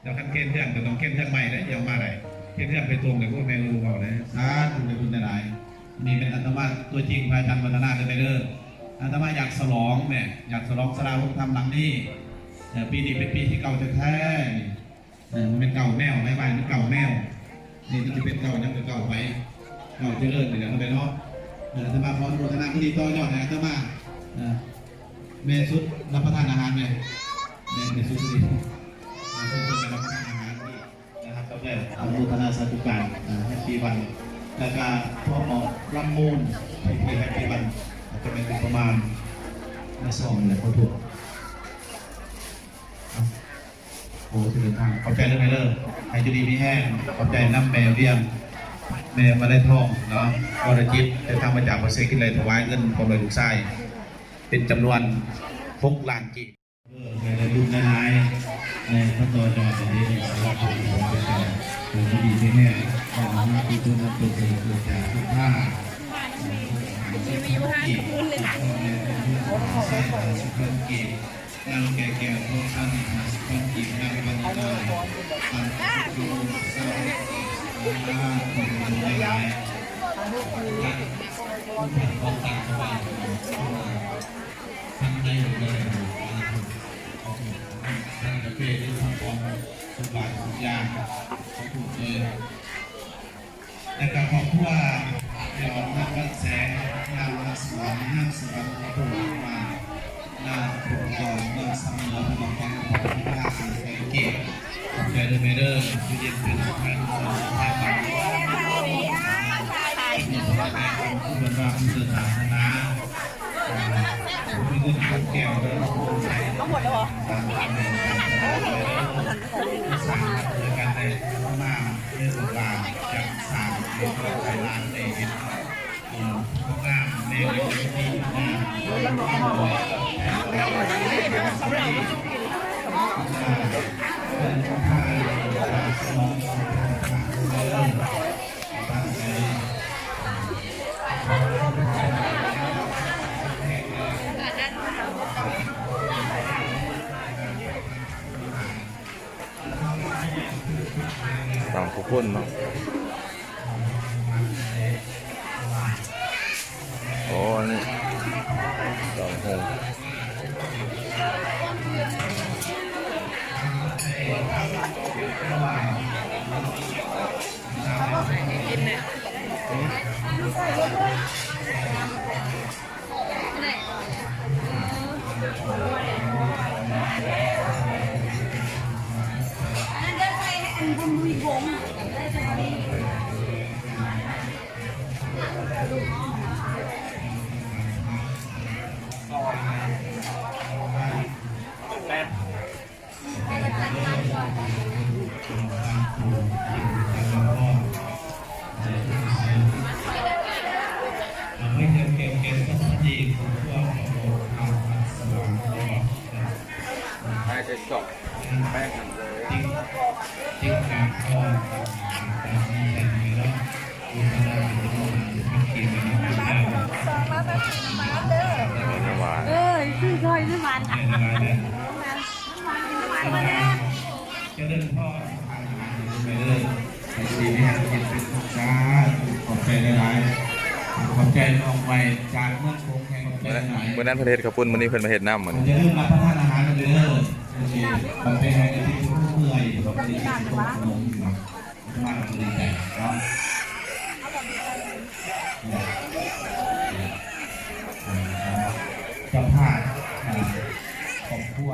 ແລ້ວຄັນເຄນເຮືອນກໍຕ້ອງເຄນເຮືອນໃໝ່ເດ້ ຢ່າເອົາມາໄດ້ ເຄນເວົ້າໄດ້ ສາທຸ ໄດ້ບຸນຫຼາຍໆ. ນີ້ແມ່ນອາດຕະມາຕົວຈິງ ພະອາຈານວັດທະນາເດີແມ່ເດີ. ອາດຕະມາຢາກສະຫຼອງແມ່ ຢາກສະຫຼອງສາລາໂຮງທຳຫຼັງນີ້. ເອີ ປີນີ້ເປັນປີທີເກົ້າແທ້ໆ ນີ້. ເອີ ມັນເປັນເກົ້າແມວ ໃນບ້ານມັນເກົ້າແມວ ນີ້ມັນຈະເປັນເກົ້າຫຍັງກໍເກົ້າໄປ ເກົ້າຈະເລີນນີ້ແຫຼະເນາະ. ເອີ ອາດຕະມາຂໍອະນຸໂມທະນາບຸນນີ້ ຕໍ່ຍອດໃຫ້ອາດຕະມາ ເອີ ແມ່ສຸດຮັບປະທານອາຫານແດ່ ແມ່ ແມ່ສຸດນີ້ ອາ ເພິ່ນເປັນຮັບປະທານອາຫານນີ້ນະຄັບ. ແລ້ວອະນຸໂມທະນາສາທຸການ ອາ ແຮັບປີວັນ ແລ້ວກະພວກໝໍລຳມູນ ທີ່ແຮັບປີວັນ ອາດຈະແມ່ນຢູ່ປະມານໃນຊ່ອງນີ້ແຫຼະ ຂໍໂທດ. ໂອ້ ຈະເດີນທາງ ຂອບໃຈເດີແມ່ເດີ ໃຫ້ຢູ່ດີມີແຮງ. ຂອບໃຈນຳແມ່ວຽງ ແມ່ມາໄລທອງເນາະ ວໍລະຈິດ ເດີນທາງມາຈາກປາກເຊ ຄິດໄລ່ຖວາຍເງິນພ້ອມດ້ວຍລູກຊາຍ ເປັນຈຳນວນຫົກລ້ານກີບ. ເອີ ໃຫ້ໄດ້ບຸນຫຼາຍໆ ໃນຂັ້ນຕໍ່ຍອດນີ້ ໃນສາລາພຸດທະສະວານເປັນການ ໃຫ້ຢູ່ດີມີແຮງ ໃຫ້ມາຫາກຸສົນອັນປະເສີດເກີດຈາກບຸນພາ ນາງແກ່ແກ້ວ ທອງຄຳ ຫ້າສິບພັນກີບ ນາງປານິດາ ປັນທຸກສາທຸຫຼາຍໆ ທັງໃນແລະຕ່າງປະເທດ ທັງຂອງທຸກບາດທຸກຢ່າງ ຂໍໂທດເລີຍ. ແລະກະຄອບຄົວ ຍອດ ນາງວັນແສງ ນາງວັນສະຫວັນ ນາງສະຫວັນ ຂອບຄຸນມາກ ນາງພົງກອນ ເມືອງສຳເໜີ ເພິ່ນກໍຂໍຂອບຄຸນນາງແສງເກດ ຂອບໃຈເດີແມ່ເດີ ຢູ່ເຢັນເປັນສຸກ ໃຫ້ລູກສາວໄດ້ໄປ ເພິ່ນວ່າພຸດທະສາສະໜາ ເອີ ມີເງິນເປັນແກ້ວເດີ ມາໝົດແລ້ວເຫາະ? ສາມາດເດີກັນໄດ້ມາ ເດີກັນວ່າຈະສ້າງໃຫ້ລູກໃຫ້ຫຼານໄດ້ເຫັນ ເອີ ງາມແນວດີງາມ ຕຳຂ້າວປຸ້ນເນາະ. ໂອ້ ອັນນີ້ຕຳຫຸ່ງ. ເອີ ຊື້ຊ່ອຍຊື້ຫວານ ຈະເລີນພອນ ໃຫ້ຢູ່ດີມີແຮງ ເປັນສຸກ ສາທຸ ຂອບໃຈຫຼາຍໆ ຂອບໃຈນ້ອງໄວຈາກເມືອງໂຂງແຂງ ຂອບໃຈຫຼາຍໆ. ມື້ນັ້ນເພິ່ນເຮັດເຂົ້າປຸ້ນ ມື້ນີ້ເພິ່ນມາເຮັດນ້ຳ ມື້ນີ້. ຢ່າລືມຮັບປະທານອາຫານເດີ ຂອບໃຈໃຫ້ທີ່ທຸກເມື່ອຍ ຂອບໃຈທີ່ທຸກຄົນ ມາດີໃຈເນາະ ເຈົ້າພາບ ຄອບຄົວ.